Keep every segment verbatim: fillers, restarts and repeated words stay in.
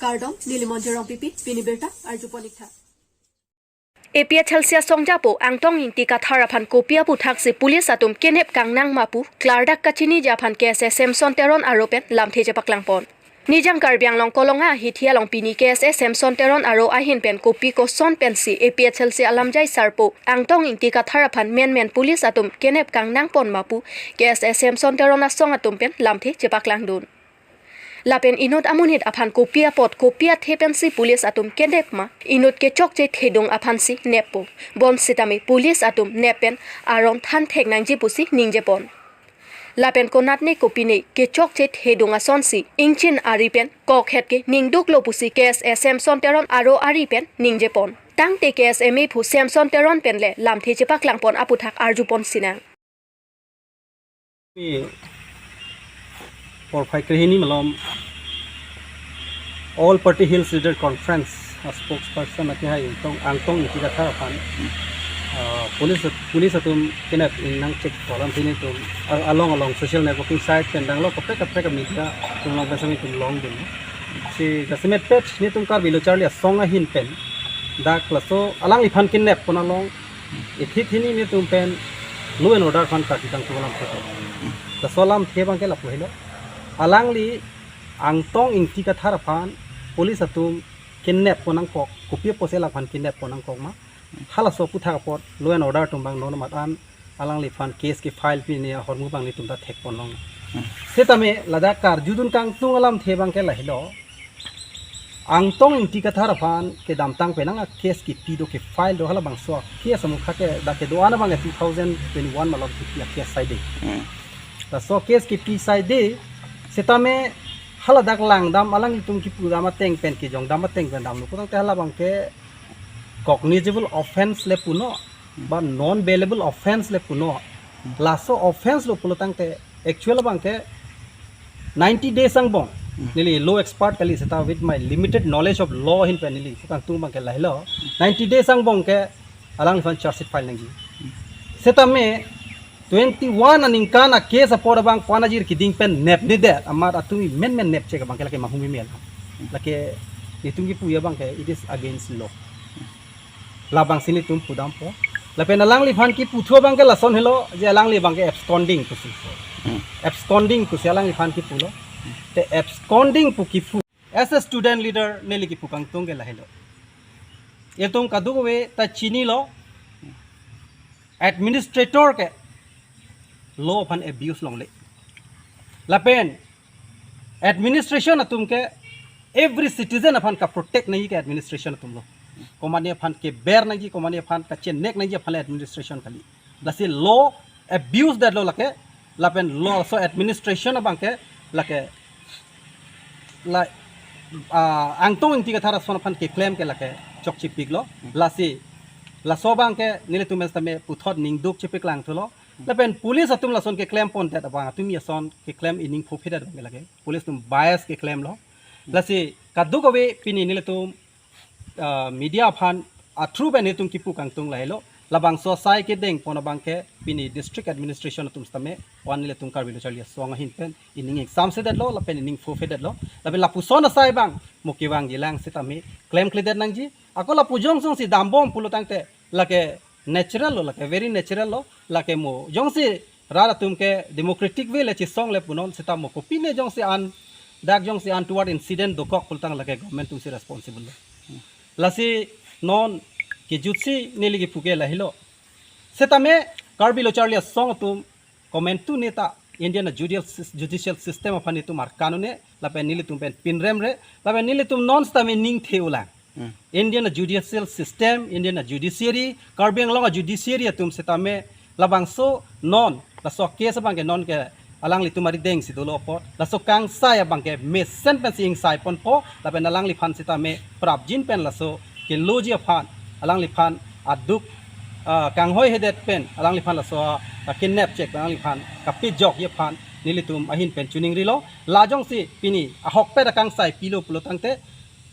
Kardom, neli Monjir Rongpipi, pini birta arjupon ik tha. A P H L C asong japo Angtong Ingti Kathar aphan kopi aputhaksi police atum kenep kangnang ma pu klardak kachiniji aphan K S A Samson Teron aro pen lamthe chepaklangpon. Nijang Karbi Anglong Kolonga ahithi along pini K S A Samson Teron aro ahin pen kopi koson pensi A P H L C alamjai sarpo Angtong Ingti Kathar aphan menmen police atum kenep kangnangpon ma pu K S A Samson Teron asong atum pen lamthe chepaklangdun. Lapen inut amonit aphan kopi apot kopi athe pensi police atum kenep ma, inut kechokche thedung aphansi neppo. Bonsitame police atum nep pen aron than thek nangji pusi ningjepon. Lapen konatne kopine kechokche thedung asonsi ingchin ari pen kokhet ke ningduklo pusi K S A Samson Teron aro ari pen ningjepon. Tangte K S A mephu Samson Teron pen le lamthe chepaklangpon aputhak arjupon sinang. Pi porphai krehini malom All Party Hills Leader Conference a spokesperson akehai Angtong, Angtong Ingti Kathar aphan, ah, police, police atum kenep ingnang chek kolam sini atum, ah, along along social networking site pen danglo kaprek kaprek media atum along pen sami atum longdun. Si jasemet pet netum Karbi Lo Charli Asong ahin pen dak laso alangliphan kenepkon along ithit hini netum pen law and order aphan karjutang tu alam thepo. Laso alamthe abangke lapu helo. Alangli Angtong Ingti Kathar aphan police atum kenepkon nangkok, kopi apotsi alangphan kenepkon nangkok ma. Halaso aputhak apot law and order atum abang non mat an alangliphan case ke-file pine ahormu abang netum ta thekponlong. Hmm. Setame ladak karjudun kangtung alamthe abangke lahelo. Angtong Ingti Kathar aphan kedamtang penang a case kepi do, ke-file do, halabangso a case amukha ke dak kedo-an abang two thousand twenty-one malom kepi a case saide. Hmm. Laso case kepi saide, setame haladak langdam alanglitum kipudam ateng pen, kejongdam ateng pen damlo putangte halabangke cognizable offence le punon, ba non bailable offence le punon. Laso offence lo pulotangte actual abangke ninety days angbong. Hmm. Neli law expert kali seta, with my limited knowledge of law ahin pen neli kangtung abangke lahelo. Ninety days angbong ke alangliphan charge sheet file nangji. Setame twenty-one aningkan a case apor abang ko-an ajir keding pen nepnedet amat atum menmen nepchek abangke lake mahumi mel. Lake netum kipuji abangke it is against law. Labangsi netum pudampo. Lapen alangliphan kipu thu abangke lason helo, je alangli abangke absconding pusi. Hmm. Absconding pusi alangliphan kipulo. Te absconding pu kipu. As a student leader neli kipu kangtung ke lahelo. Itum kadokave ta chinilo, administrator ke law aphan abuse longle. Lapen administration atum ke every citizen aphan kaprotect nangji ke administration atum lo. Komatne aphan keber nangji, komatne aphan kachenek nangji aphan le administration kali. Lasi law abuse detlo lake, lapen laso administration abangke lake la, ah, Angtong Ingti Kathar ason aphan keklem ke lake chokchipiklo. Lasi laso abangke nelitum setame puthot ningduk chipiklang thulo. Lapen police atum lason keklempondet abang atum ason keklem ining phophedet abangke lake police atum bias keklemlo. Lasi kadokave pini nelitum ah, media aphan a through pen netum kipu kangtung lahelo. Labangso asai kedengpon abangke pini district administration atum setame, one nelitum Karbi Lo Charli Asong ahin pen ining ingsamsedetlo, lapen ining phophedet lo. Lapen lapuson asai abang mo kevangjilang setame klemkledet nangji. Ako lapu jongsi dambom pulotangte lake natural lo, lake very natural lo, lake mo jongsi rat atum ke democratic way le chesong le punon seta mo kopine jongsi an, dak jongsi untoward incident dokok pulotang lake government atumsi responsible lo. Lasi non kejutsi neli kipu ke lahelo. Setame Karbi Lo Charli Asong atum komantu neta Indian judicial sys-, judicial system aphan netum arkan un-e, lapen nelitum pen pinrem re, lapen nelitum non setame ning the-ulang. Hmm. Indian judicial system, Indian judiciary, Karbi Anglong judiciary atum setame labangso non, laso case abangke non ke alanglitum arideng si dolo apot, laso kangsai abangke mesen pensi ingsaiponpo, lapen alangliphan setame prapjin pen laso keloji aphan, alangliphan aduk, ah, kanghoi hedet pen, alangliphan laso, ah, kenepchek pen, alangliphan kapejokji aphan, nelitum ahin pen choningrilo. La jongsi pini ahokpet akangsai pilo pulotangte,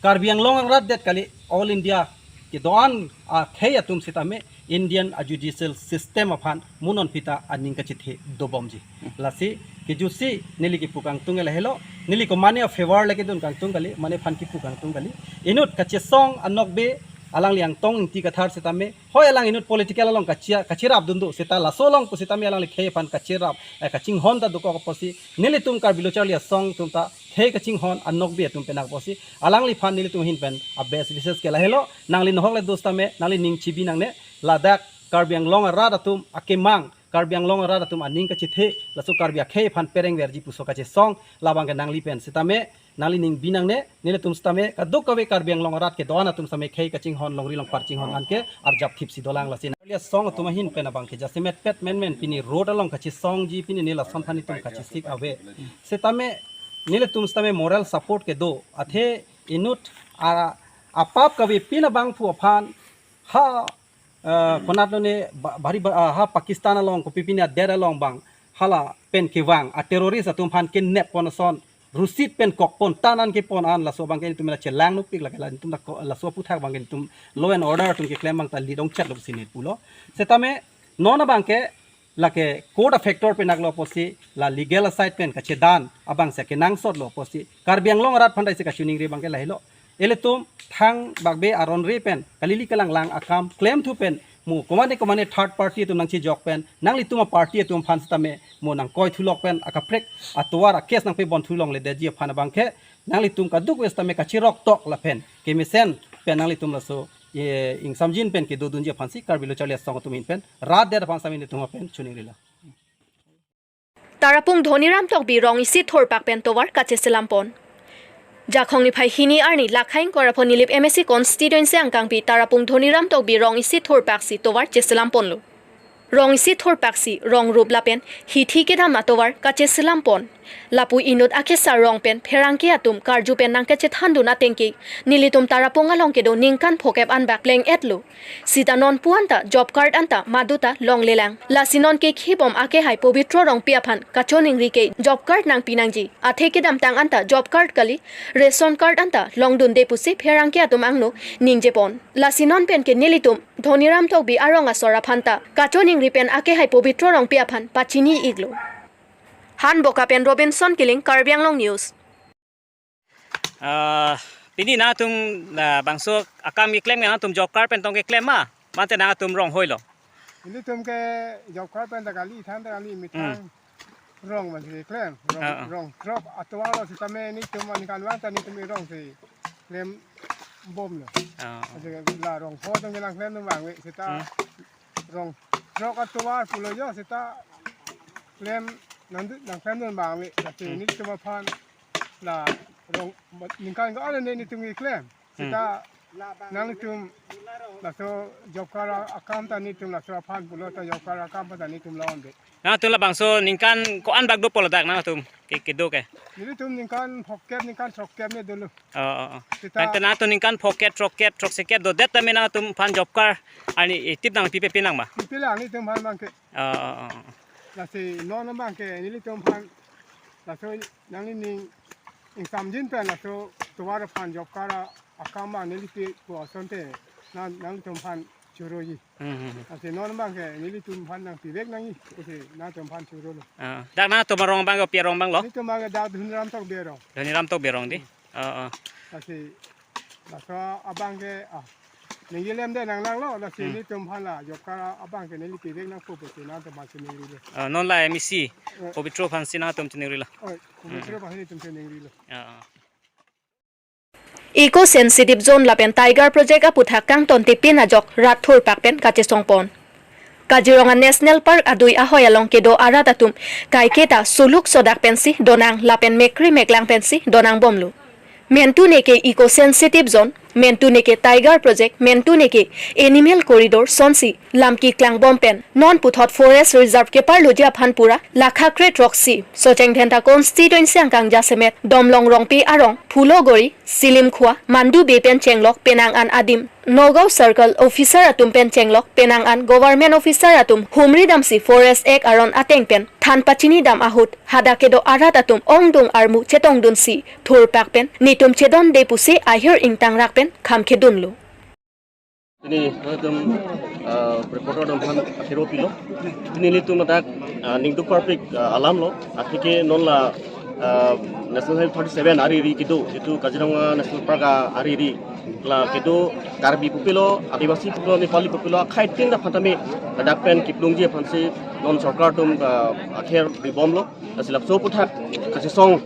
Karbi Anglong angrat det kali, all India kedo-an akhei atum setame Indian judicial system aphan mo non pita aning kachethe dobomji. Lasi kejutsi neli kipu kangtung ke lahelo, Neli ko mane a-favor le kedun kangtung kali, mane aphan kipu kangtung kali. Inut kachesong anokbe alangli Angtong Ingti Kathar sitame, hoi alang inut political along kachia, kachirap dun do seta laso along pusitame alangli khei aphan kachirap, eh, kachinghon ta dokok apotsi, nelitum Karbi Lo Charli Asong atum ta khei kachinghon anokbe atum pen apotsi, alangliphan nelitum ahin pen a-best wishes ke lahelo, nangli nohok le do sitame, nangli ning chibi nangne, ladak Karbi Anglong arat atum akemang, Karbi Anglong arat atum aning kachethe, laso Karbi akhei aphan perengverji puso kachesong, labang ke nangli pen sitame, nangli ning bi nangne, nelitum sitame, kadokave Karbi Anglong arat kedo-an atum sitame khei kachinghon, longri longpar chinghon anke arjap thipsi dolang lasi. Charli Asong atum ahin pen abang ke jasemet pet menmen pini road along kachesongji pini neli lason aphan itum kachesik ave. Sitame, nelitum sitame moral support kedo, athe inut a, apap kave pin abangphu aphan, ha, eh, konat lo ne ba-, bari ba-, ah, ha Pakistan along kopi pini adet along bang, hala pen kevang a-terrorist atum aphan kidnap pon ason, rusit pen kok pon, tanan kepon an, laso abang ke itum la chelang nukpik lake la itum la ko-, laso aphuthak abang ke itum law and order atum keklem abang ta lidong chat lo sini pulo. Sitame non abang ke lake court a-factor pen aklo apotsi, la legal side pen kachedan abang si kenangsot lo apotsi, Karbi Anglong arat aphan dai si kachiningri abang ke lahelo. Ilitum thang bakbe aron re pen, kalili kalanglang akam klemthu pen, mo komane komane third party atum nangchejok pen, nanglitum a-party atum aphan sitame, mo nangkoi thulok pen, akaprek atovar a-case nangpebon thu longledetji aphan abang ke, nanglitum kadokave sitame kachirok tok lapen kemesen pen nanglitum laso, eh, ingsamjin pen kedodunji aphansi Karbi Lo Charli Asong atum ahin pen, rat det aphan sitame nelitum ahin pen chiningrilo. Tarapung Dhoniram Tokbi rong isi thurpak pen tovar kacheselam pon. Jakhong niphai hini arni Lakhaing Korapho Nilip M A C constituency angkangpi Tarapung Dhoniram Tokbi rong isi thurpak si tovar cheselam ponlo. Rong isi thurpak si rong rup lapen hithi kedam atovar kacheselam pon. Lapu inut akesar rong pen pherangke atum karju pen nangkachethandun ateng ke nelitum Tarapung along kedo ningkan phokep an bak pleng-etlo. Sita non puan ta job card anta maduta longlelang. Lasi non kekhibom akehai Pobitro Rongpi aphan kachiningri ke job card nangpi nangji. Athe kedamtang anta job card kali, ration card anta longdunde pusi pherangke atum angno ningjepon. Lasi non pen ke nelitum Dhoniram Tokbi arong asor aphan ta kachiningri pen akehai Pobitro Rongpi aphan pachini-iklo. Hanboka pen Robinson Killing, Karbi Anglong News. Ah, pini nangtum, ah, bangso akam keklem nangtum job card pen tong keklem ma? Mate nangtum rong hoilo? Nelitum ke job card pen ta kali, than ta kali, methang rong man si keklem, rong, ah, ah, rong throk atovar lo sitame nelitum aningkanvang ta nelitum rong si klem bomlo. Ah. Ajo la rong pho tong kelang klemdun abang ave sita, hmm, rong throk atovar pulo jo sita klem nangdu nangklemdun abang ave, tapi, hmm, nelitum aphan la rong ningkan ko-an ne nelitum keklem. Hmm. Sita nanglitum laso job card akam ta nelitum laso aphan pulo ta job card akam ta nelitum longdet. Nangtum labangso ningkan ko-an bak dopo ladak nangtum ke, kedo ke? Nelitum ningkan phokep, ningkan throkkep ne dolo. Oh, oh, oh. Sita nangtum ningkan phokep, throkkep, throksikep dodet tame nangtum aphan job card arni itip nangpipe pinang ma? Pipelang nelitum aphan abang ke. Oh, oh, oh, oh. Lasi non abang ke nelitum aphan laso nanglining ingsamjin pen laso tovar aphan job card akam abang neli pi ko asonte nang, nangtum aphan choroji. Hmm, hmm, hmm. Lasi non abang ke nelitum aphan nangpivek nangji pusi nangtum aphan chorolo. Ah, dak nangtum arong abang ke pi arong abang lo? Nelitum abang ke dak Dhoniram Tokbi arong. Dhoniram Tokbi arong di? Hmm. Oh, oh. Lasi laso abang ke, ah, ningje lemde nanglanglo, lasi, hmm, nelitum aphan la job card abang ke neli pivek nangpo pusi nangtum aphan chiningrilo. Ah, non la M A C, eh, Pobitro aphan si nangtum chiningrilo. Oi, hmm, Pobitro aphan nelitum chiningrilo. Ah, ah. Eco Sensitive Zone lapen Tiger Project aphuthak kangtontepin ajok rat thurpak pen kachesong pon. Kaziranga National Park adui ahoi along kedo arat atum kaiketa suluk sodak pensi donang lapen mekri meklang pensi donang bomlo. Mentune ke Eco Sensitive Zone, mentune ke Tiger Project, mentune ke Animal Corridor sonsi lam keklang bom pen non puthot Forest Reserve keparloji aphan pura lakha kre throksi Socheng Dhenta constituency angkang jasemet Domlong Rongpi arong, Phulogori, Silimkhua, Mandu Bey pen chenglok penang an adim, Nagaon Circle Officer atum pen chenglok penang an government officer atum humri damsi Forest Act aron ateng pen than pachini dam ahut hadak kedo arat atum ongdung armu chetongdunsi thurpak pen netum chedonde pusi ahir ingtangrak pen kham khedunlo. Pini nangtum, ah, reporter atum aphan akhiro pilo. Pini nelitum ladak, ah, ningduk parpik, ah, alam lo. Atheke non la uh, National Highway thirty-seven ariri kedo, itum Kaziranga National Park ariri la kedo Karbi pupilo, Adivasi pupilo, Nepali pupilo, akhai tin dak aphan tame ladak pen kiplungji aphansi non sorkar atum, uh, akher bibomlo. Lasi laso aputhak kachesong,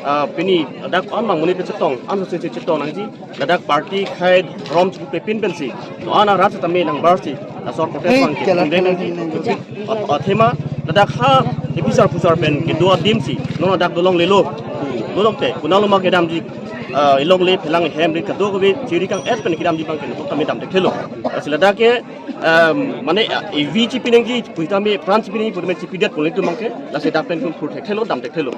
uh, pini ladak an mang monit kachetong, an sose chetong nangji, ladak party akhai rom chukupepin pensi, to an arat setame nangbarsi, laso protest Hey, abang ke, kela, tungdeng kela, nangji, kela, kela. uh, uh, athema ladak ha episar pusar pen kedo adimsi non ladak dolonglelo, dolongte kunaloma kedamji, uh, elongle phelang hem ri kadokave chiri kang-et pen kedamji abang ke nokok kami damtekthelo. Lasi ladak ke, um, mane, uh, evi chipi nangji, puitame pran chipi nangji, puitame chipidet pu nelitum abang ke, lasi dak pen kum phurtekthelo, damtekthelo.